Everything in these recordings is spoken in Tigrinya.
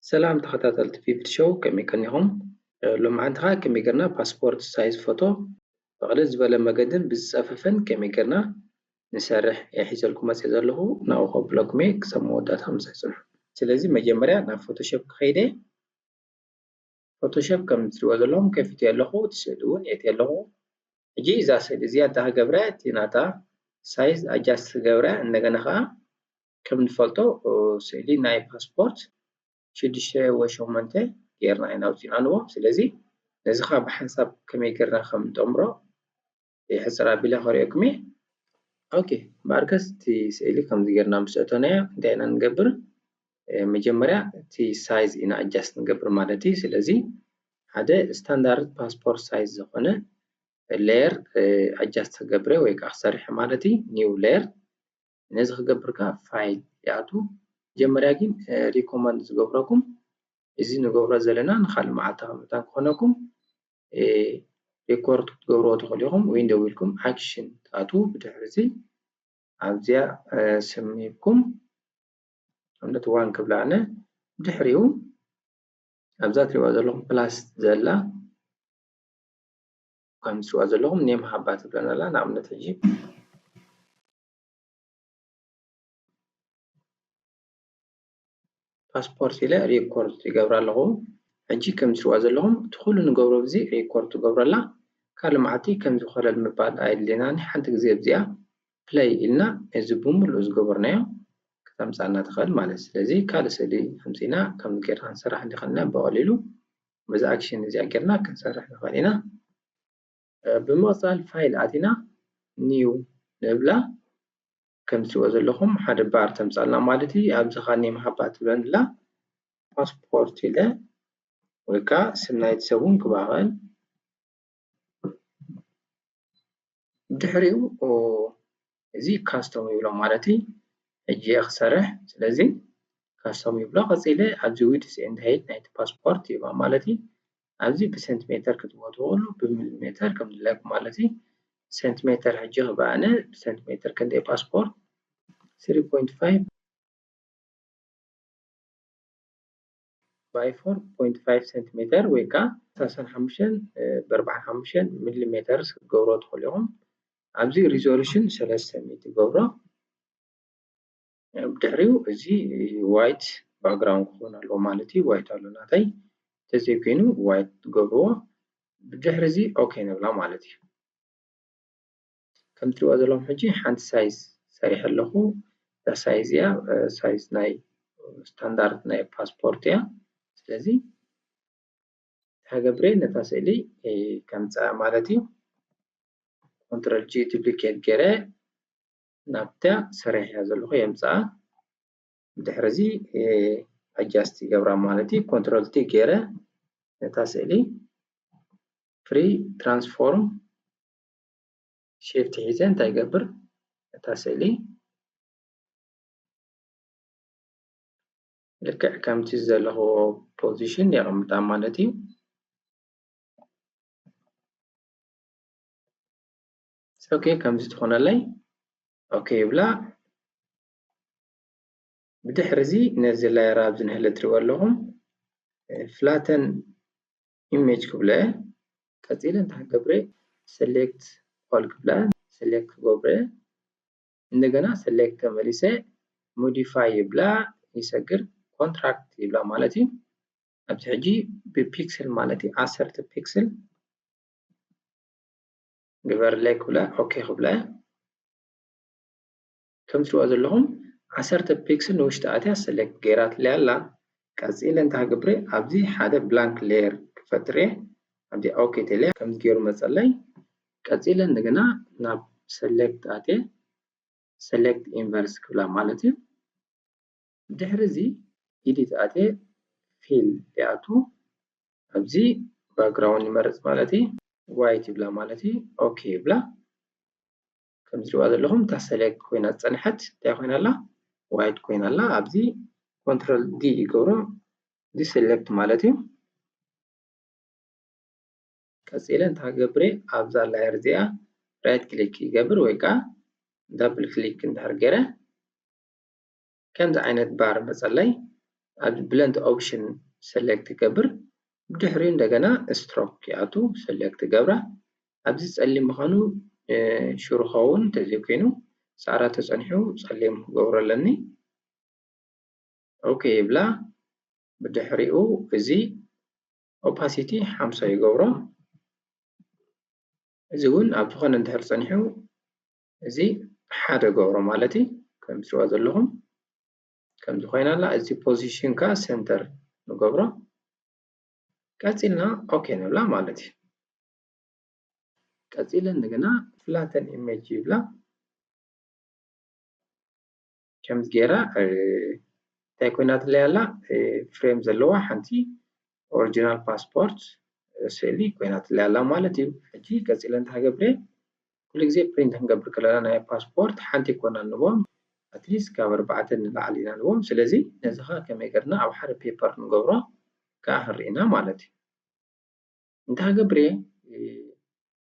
ሰላም ተኸታተልቲ ፒቪቲ ሾው፣ ከመይ ቀኒኹም? ሎማዓንቲ ኸዓ ከመይ ጌርና ፓስፖርት ሳይዝ ፎቶ ብቕልል ዝበለ መገድን ብዝጸፈፈን ከመይ ጌርና ንሰርሕ እየ ሒዘልኩም መጽየ ዘለኹ። ናብኡ ከብለኩም እየ፣ ክሳብ መወዳእታ ምሳይ ጽንሑ። ስለዚ መጀመርያ ናብ ፎቶሾፕ ክኸይደ። ፎቶሾፕ ከም እትሪእዎ ዘለኹም ከፊተ ኣለኹ፣ እቲ ስእሊ እውን የእትየ ኣለኹ። ሕጂ እዛ ስእሊ እዚኣ እንታይ ክገብራ? እቲ ናታ ሳይዝ ኣጃስት ክገብራ። እንደገና ኸዓ ከም ንፈልጦ ስእሊ ናይ ፓስፖርት ሽዱሽተ ወይ ሸሞንተ ጌርና ኢና ኣውፂእናንዎ። ስለዚ ነዚ ኸዓ ብሓንሳብ ከመይ ጌርና ከም ንጠምሮ የሕፅር ኣቢለ ከርእየኩም እየ። ኦኬ፣ እምበኣርከስ እቲ ስእሊ ከምዚ ጌርና ምስ ኣእተናዮ እንታይ ኢና ንገብር? መጀመርያ እቲ ሳይዝ ኢና ኣጃስት ንገብር ማለት እዩ። ስለዚ ሓደ ስታንዳርድ ፓስፖርት ሳይዝ ዝኾነ ሌየር ኣጃስት ክገብር ወይ ከዓ ክሰርሕ ማለት እዩ። ኒው ሌየር። ነዚ ክገብር ከዓ ፋይል ይኣቱ። መጀመርያ ግን ሪኮመንድ ዝገብረኩም፣ እዚ ንገብሮ ዘለና ንኻልእ መዓልቲ ከም መታን ክኾነኩም ሪኮርድ ክትገብርዎ ትኽእሉ ኢኹም። ዊንዶው ኢልኩም ኣክሽን ትኣትዉ። ብድሕሪ እዚ ኣብዚኣ ስም ሂብኩም ኣብነት ዋን ክብላ ኣነ። ድሕሪኡ ኣብዛ ትሪእዋ ዘለኹም ፕላስ ዘላ ከም ትሪእዋ ዘለኹም ኔም ሃባ ትብለና ኣላ። ንኣብነት ሕጂ ፓስፖርት ኢለ ሪኮርድ ይገብራ ኣለኹ። ሕጂ ከም ትሪእዋ ዘለኹም እቲ ኩሉ ንገብሮ ብዚ ሪኮርድ ትገብረላ። ካልእ መዓልቲ ከምዚ ኮለል ምባል ኣየድልየናን። ሓንቲ ግዜ ኣብዚኣ ፕለይ ኢልና እዚ ብምሉእ ዝገበርናዮ ክተምጻና ትኽእል ማለት። ስለዚ ካልእ ስእሊ ኣምጺና ከም ጌርና ክንሰርሕ እንዲኸልና ብቐሊሉ በዚ ኣክሽን እዚኣ ጌርና ክንሰርሕ ንኽእል ኢና። ብምቕጻል ፋይል ኣቲና ኒው ንብላ። ከም ትሪእዎ ዘለኹም ሓደ ባር ተምጻልና ማለት እዩ። ኣብዚ ኸኣ ኔም ሃባ ትብለንላ ፓስፖርት ኢለ ወይ ከዓ ስም ናይቲ ሰብ እውን ክባኸል። ድሕሪኡ እዚ ካስተም ይብሎ ማለት እዩ። ሕጂ እየ ክሰርሕ። ስለዚ ካስተም ይብሎ። ቀጺለ ኣብዚ ዊድስ ኤንድ ሃይት ናይቲ ፓስፖርት ይብሎ ማለት እዩ። ኣብዚ ብሰንቲሜተር ክትብዎ ትኽእሉ፣ ብሚሊሜተር ከም ድላይኩም ማለት እዩ። ሰንቲሜተር ሕጂ ክበኣነ ብሰንቲሜተር ክንደይ ፓስፖርት? ስሪ ፖይንት ፋይቭ ባይ ፎር ፖይንት ፋይቭ ሰንቲሜተር ወይ ከዓ ሰላሳን ሓሙሽተን ብኣርባዓን ሓሙሽተን ሚሊሜተርስ ክትገብሮ ትኽእሉ ኢኹም። ኣብዚ ሪዞሉሽን ሰለስተ ሚእቲ ገብሮ። ብድሕሪኡ እዚ ዋይት ባክግራውንድ ክኸውን ኣለዎ ማለት እዩ። ዋይት ኣሎ ናተይ፣ ተዘይኮይኑ ዋይት ትገብርዎ። ብድሕሪ እዚ ኦኬ ንብላ ማለት እዩ። ከም ትሪእዋ ዘለኹም ሕጂ ሓንቲ ሳይዝ ሰሪሐ ኣለኹ። እዛ ሳይዝ እያ ሳይዝ ናይ ስታንዳርድ ናይ ፓስፖርት እያ። ስለዚ እንታይ ክገብር እየ? ነታ ስእሊ ከምፅኣ ማለት እዩ። ኮንትሮል ጂ ዱፕሊኬት ገይረ ናብታ ሰሪሐያ ዘለኹ የምፅኣ። ብድሕሪ እዚ ኣጃስት ይገብራ ማለት እዩ። ኮንትሮል ቲ ገይረ ነታ ስእሊ ፍሪ ትራንስፎርም ሽፍት ሒዘ እንታይ ይገብር? እታ ስእሊ ልክዕ ከምቲ ዘለኽዎ ፖዚሽን የቐምጣ ማለት እዩ። ኦኬ፣ ከምዚ ትኾነለይ ኦኬ ይብላ። ብድሕሪ እዚ ነዚ ላየር ኣብዚ ንህለ ትሪእዎ ኣለኹም ፍላተን ኢሜጅ ክብሎ እየ። ቀፂለ እንታይ ክገብረ? ሰሌክት ኦል ክብላ፣ ሰሌክት ክገብረ። እንደገና ሰሌክት ተመሊሰ ሞዲፋይ ይብላ፣ ይሰግር ኮንትራክት ይብላ ማለት እዩ። ኣብዚ ሕጂ ብፒክስል ማለት እዩ፣ ዓሰርተ ፒክስል ግበርለይ ክብላ፣ ኦኬ ክብላ። ከም ትሪእዋ ዘለኹም ዓሰርተ ፒክስል ንውሽጢ ኣትያ ሰሌክት ገይራትለይ ኣላ። ቀፂለ እንታይ ክገብር እየ? ኣብዚ ሓደ ብላንክ ሌየር ክፈጥር እየ። ኣብዚ ኦኬ ተለ ከምዚ ገይሩ መፀለይ። ቀፂለ እንደገና ናብ ሰሌክት ኣትየ ሰሌክት ኢንቨርስ ክብላ ማለት እዩ። ድሕሪ እዚ ኢዲት ኣትየ ፊል ይኣቱ። ኣብዚ ባክግራውንድ ይመርፅ ማለት እዩ። ዋይት ይብላ ማለት እዩ። ኦኬ ይብላ። ከም ዝሪእዋ ዘለኹም እታ ሰሌክት ኮይና ዝፀንሐት እንታይ ኮይና ኣላ? ዋይት ኮይና ኣላ። ኣብዚ ኮንትሮል ዲ ይገብሮ፣ ዲሰሌክት ማለት እዩ። ቀፂለ እንታይ ክገብር እየ? ኣብዛ ላየር እዚኣ ራይት ክሊክ ይገብር ወይ ከዓ ዳብል ክሊክ እንድሕር ገይረ ከምዚ ዓይነት ባር መፀለይ። ኣብ blend option select ይገብር። ብድሕሪኡ እንደገና stroke ይኣቱ፣ select ይገብራ። ኣብዚ ጸሊም ምዃኑ ሽሩ ኸውን እንተዘይኮይኑ፣ ጻዕዳ ተጸኒሑ ጸሊም ክገብሮ ኣለኒ። ኦኬ ይብላ። ብድሕሪኡ እዚ opacity ሓምሳ ይገብሮ። እዚ እውን ኣብ ዝኾነ እንድሕር ጸኒሑ እዚ ሓደ ገብሮ ማለት እዩ። ከም ትሪእዋ ዘለኹም ከምዚ ኮይና ኣላ። እዚ position ከኣ center ንገብሮ። ቀጺልና ኦኬ ንብላ ማለት እዩ። ቀጺለ እንደገና flatten image ይብላ። ከምዚ ገይራ እንታይ ኮይናትለይ ኣላ? ፍሬም ዘለዋ ሓንቲ ኦሪጂናል ፓስፖርት ስእሊ ኮይናትለይ ኣላ ማለት እዩ። ሕጂ ቀጺለ እንታይ ገብረ? ኩሉ ግዜ ፕሪንት ክንገብር ከለና ናይ ፓስፖርት ሓንቲ ኮና ንቦም ኣትሊስት ካብ ኣርባዕተ ንላዕሊ ኢና ንቦም። ስለዚ ነዚ ኸ ከመይ ገርና ኣብ ሓደ ፔፐር ንገብሮ ከዓ ክንርኢና ማለት እዩ። እንታይ ገብሬ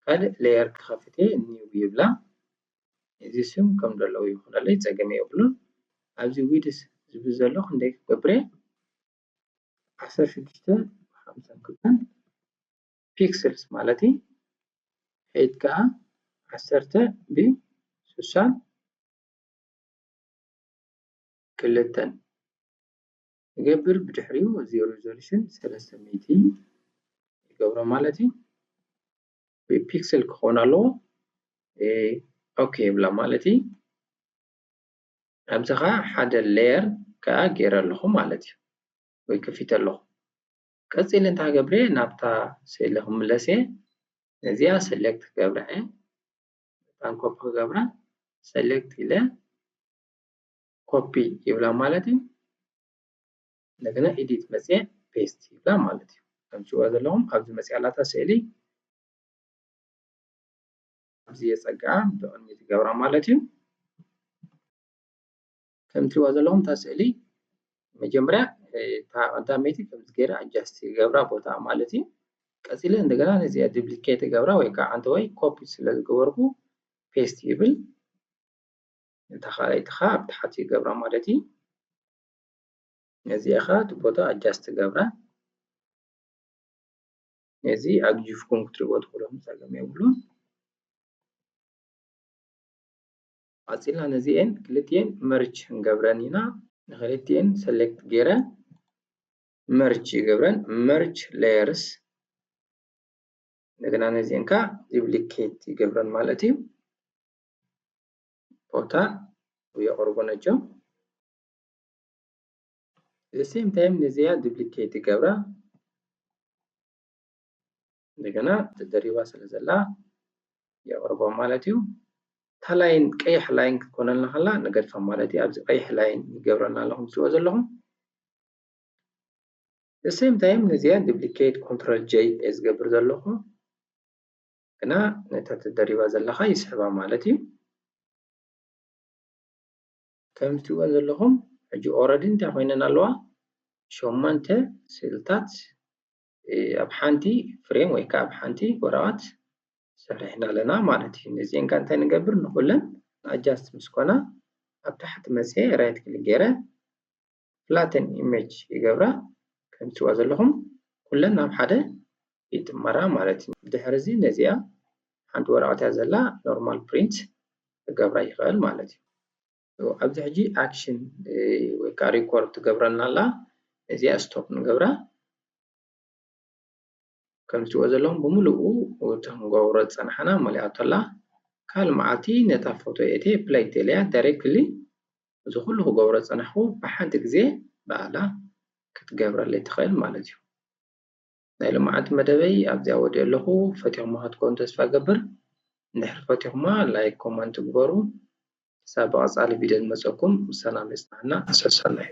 ካልእ ሌየር ክኸፍት እየ፣ ኒው ይብላ። እዚ ስም ከም ዘለዎ ይኹነለይ፣ ጸገም የብሉን። ኣብዚ ዊድስ ዝብል ዘሎ ክንደይ ክገብሬ? ዓሰርተ ሽዱሽተ ሓምሳን ክልተን ፒክስልስ ማለት እዩ። ሄይት ከዓ ዓሰርተ ብስሳን ክልተን ይገብር። ብድሕሪኡ እዚ ሪዞሉሽን ሰለስተ ሚእቲ ይገብሮ ማለት እዩ። ብፒክስል ክኸውን ኣለዎ። ኦኬ ይብላ ማለት እዩ። ኣብዚ ከዓ ሓደ ሌየር ከዓ ገይረ ኣለኹ ማለት እዩ፣ ወይ ከፊተ ኣለኹ። ቀፂለ እንታይ ገብረ ናብታ ስእሊ ክምለስ እየ። ነዚኣ ሰሌክት ክገብራ እየ። መታን ኮፒ ክገብራ ሰሌክት ኢለ ኮፒ ይብላ ማለት እዩ። እንደገና ኤዲት መፅየ ፔስት ይብላ ማለት እዩ። ከም ትሪእዋ ዘለኹም ኣብዚ መፅያ ኣላታ ስእሊ ኣብዚ የፀግዓ ብቕድሚት ይገብራ ማለት እዩ። ከም ትሪእዋ ዘለኹም እታ ስእሊ መጀመርያ እታ ቀዳመይቲ ከምዚ ገይረ ኣጃስት ይገብራ ቦታ ማለት እዩ። ቀፂለ እንደገና ነዚኣ ዱፕሊኬት ይገብራ ወይ ከዓ ዓንተ ወይ ኮፒ ስለ ዝገበርኩ ፔስት ይብል። እታ ካልኣይቲ ከዓ ኣብ ታሕቲ ይገብራ ማለት እዩ። ነዚኣ ከዓ እቲ ቦታ ኣጃስት ይገብራ። ነዚ ኣግጂፍኩም ክትሪእዎ ትኽእሉ ጸገም የብሉን። ቀጺልና ነዚኤን ክልቲኤን መርጅ ክንገብረን ኢና። ንክልቲኤን ሰሌክት ገይረ መርጅ ይገብረን። መርጅ ሌየርስ እንደገና ነዚኤን ከዓ ዱፕሊኬት ይገብረን ማለት እዩ። ቦታ የቕርቦ ነጆ። The same time ነዚኣ ዱፕሊኬት ይገብራ። እንደገና ተደሪባ ስለ ዘላ የቕርቦ ማለት እዩ። እታ ላይን ቀይሕ ላይን ክትኮነልና ከላ ንገድፋ ማለት እዩ። ኣብዚ ቀይሕ ላይን ይገብረና ኣለኹም ትሪእዎ ዘለኹም። The same time ነዚኣ ዱፕሊኬት ኮንትሮል ጄ እየ ዝገብር ዘለኹ። ግና ነታ ተደሪባ ዘለኻ ይስሕባ ማለት እዩ። ከም ትሪእዎ ዘለኹም ሕጂ ኦረዲ እንታይ ኮይነን ኣለዋ? ሸሞንተ ስእልታት ኣብ ሓንቲ ፍሬም ወይ ከዓ ኣብ ሓንቲ ወረቐት ሰሪሕና ኣለና ማለት እዩ። ነዚአን ከዓ እንታይ ንገብር? ንኩለን ኣጃስት ምስ ኮና ኣብ ታሕቲ መፅየ ራይት ክሊክ ገይረ ፍላተን ኢሜጅ ይገብራ። ከም ትሪእዋ ዘለኹም ኩለን ናብ ሓደ ይጥመራ ማለት እዩ። ድሕሪ እዚ ነዚኣ ሓንቲ ወረቐት እያ ዘላ ኖርማል ፕሪንት ክገብራ ይኽእል ማለት እዩ። ኣብዚ ሕጂ ኣክሽን ወይ ከዓ ሪኮርድ ትገብረና ኣላ። ነዚኣ ስቶፕ ንገብራ። ከም ትሪእዎ ዘለኹም ብምልኡ እቶም ገብሮ ዝፀናሕና መሊኣቶ ኣላ። ካልእ መዓልቲ ነታ ፎቶ እየ ፕለይ ተለያ ዳይሬክትሊ እዚ ኩሉ ክገብሮ ዝፀናሕኩ ብሓንቲ ግዜ ባዕላ ክትገብረለይ ትኽእል ማለት እዩ። ናይ ሎማዓንቲ መደበይ ኣብዚኣ ወዲኦ ኣለኹ። ፈቲኹማ ክትኮኑ ተስፋ እገብር። እንድሕር ፈቲኹማ ላይክ፣ ኮመንት ግበሩ። ክሳብ ብቐፃሊ ቪድዮ ንመፀኩም ሰላም የፅናዕና። ሰሰናዩ።